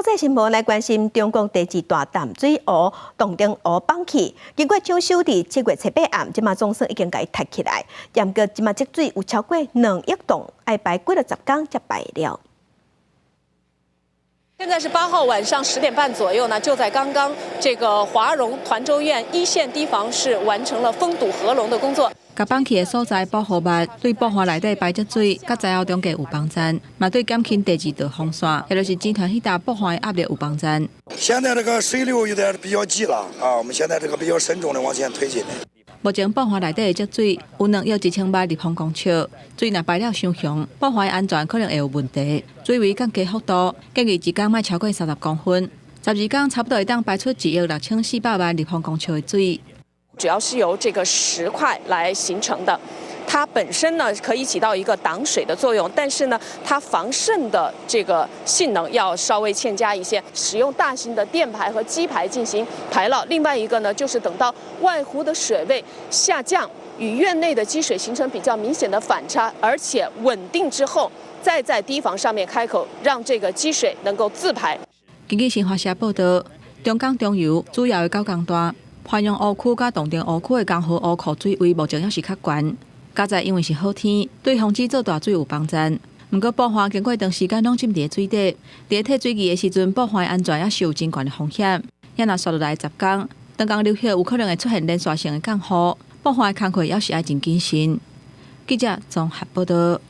國際新聞來關心中國第二大淡水湖洞庭湖崩去，經過搶修佇7月7、8暗，這馬總算已經共伊踢起來。毋過這馬積水有超過2億噸，愛排幾若十工才排了。現在是8號晚上10點半左右呢，就在剛剛，這個華容團洲堰一線堤防是完成了封堵合龍的工作。共綁起的所在保護膜，對布環內底排積水，佮災後中間有幫助，嘛對減輕第二道防線，也就是集團彼搭布環的壓力有幫助。現在這個水流有點比較急了啊，我們現在這個比較慎重的往前推進。目前布環內底的積水有2億1千萬立方公尺，水若排了傷雄，布環安全可能會有問題。水位降低幅度，建議一工莫超過30公分，12工差不多會當排出1億6400萬立方公尺的水。主要是由這個石塊來形成的，它本身呢可以起到一個擋水的作用，但是呢，它防滲的這個性能要稍微欠佳一些。使用大型的電排和機排進行排澇。另外一個呢，就是等到外湖的水位下降，與院內的積水形成比較明顯的反差，而且穩定之後，再在堤防上面開口，讓這個積水能夠自排。根據新華社報道，長江中游主要的九江段，鄱陽湖區佮洞庭湖區的江河湖庫水位目前猶是較懸。佳哉因為是好天，對防止做大水有幫助。毋過布環經過長時間攏浸佇水底，佇退水期的時陣，布環安全猶是有真懸的風險。若紲落來10工，長江流域有可能會出現連續性的降雨，布環的工課猶是愛真謹慎。記者綜合報道。